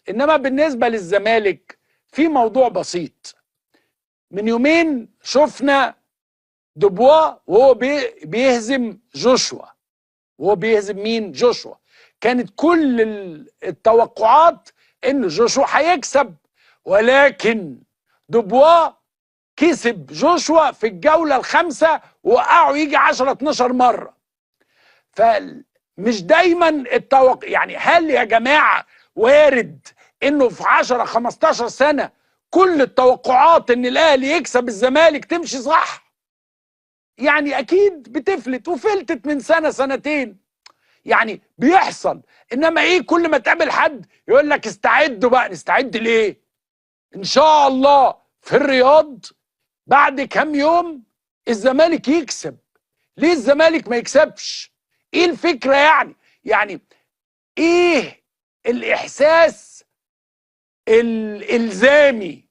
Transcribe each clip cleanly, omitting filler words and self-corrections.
انما بالنسبة للزمالك في موضوع بسيط. من يومين شفنا دوبوا وهو بيهزم جوشوا، وهو بيهزم مين؟ جوشوا. كانت كل التوقعات ان جوشوا هيكسب، ولكن دوبوا كسب جوشوا في الجولة الخامسة ووقعوا يجي 10 12 مرة. فمش دايما التوقع، يعني هل يا جماعة وارد انه في 10 15 سنة كل التوقعات ان الاهلي يكسب الزمالك تمشي صح؟ يعني اكيد بتفلت، وفلتت من سنة سنتين، يعني بيحصل. انما ايه، كل ما تقابل حد يقول لك استعدوا بقى. نستعد ليه؟ ان شاء الله في الرياض بعد كام يوم الزمالك يكسب. ليه الزمالك ما يكسبش؟ ايه الفكرة يعني؟ يعني ايه الاحساس الالزامي،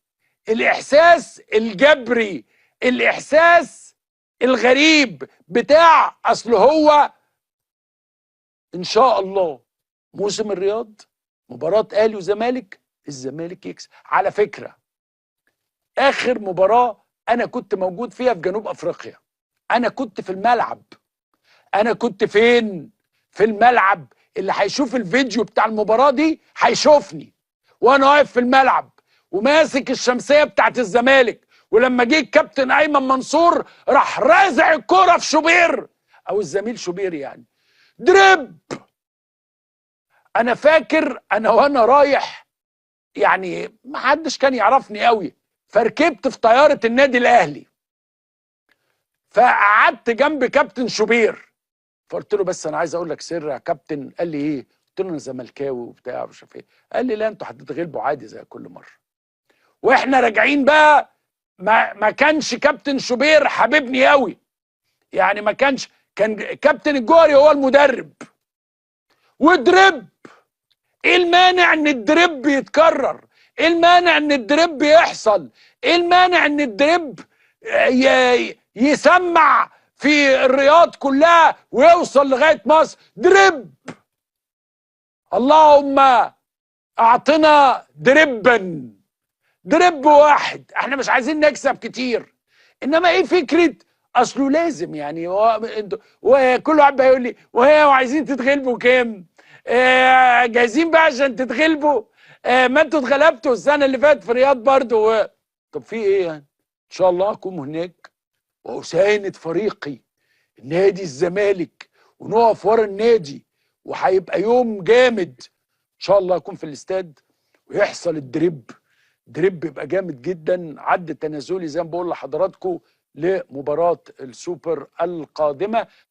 الاحساس الجبري، الاحساس الغريب بتاع اصل هو ان شاء الله موسم الرياض مباراة اهلي وزمالك الزمالك يكسب. على فكرة اخر مباراة انا كنت موجود فيها في جنوب افريقيا، انا كنت في الملعب. انا كنت فين؟ في الملعب. اللي هيشوف الفيديو بتاع المباراة دي هيشوفني وانا واقف في الملعب وماسك الشمسية بتاعت الزمالك، ولما جه الكابتن ايمن منصور راح رازع الكرة في شوبير او الزميل شوبير، يعني درب. انا فاكر انا وانا رايح، يعني ما حدش كان يعرفني قوي، فركبت في طيارة النادي الاهلي، فقعدت جنب كابتن شوبير، فقلت له بس انا عايز اقول لك سر يا كابتن. قال لي ايه؟ قلت له انا زملكاوي وبتاع مش عارف ايه. قال لي لا انتوا هتتغلبوا عادي زي كل مرة. واحنا راجعين بقى ما كانش كابتن شوبير حبيبني قوي، يعني ما كانش، كان كابتن الجوهري هو المدرب. ودرب. ايه المانع ان ال drip يتكرر؟ ايه المانع ان ال drip يحصل؟ ايه المانع ان ال drip يسمع في الرياض كلها ويوصل لغاية مصر؟ drip. اللهم اعطنا دربا، drip واحد، احنا مش عايزين نكسب كتير. انما ايه فكرة اصله لازم، يعني وكل واحد بقى يقول لي وهي وعايزين تتغلبوا كام؟ جاهزين بقى عشان تتغلبوا؟ ما انتوا اتغلبتوا السنة اللي فاتت في الرياض برضو. طب في ايه يعني؟ ان شاء الله اكون هناك واساند فريقي نادي الزمالك، ونقف ورا النادي، وهيبقى يوم جامد ان شاء الله. اكون في الاستاد ويحصل ال drip، drip يبقى جامد جدا، عد تنازلي زي ما بقول لحضراتكم لمباراة السوبر القادمة.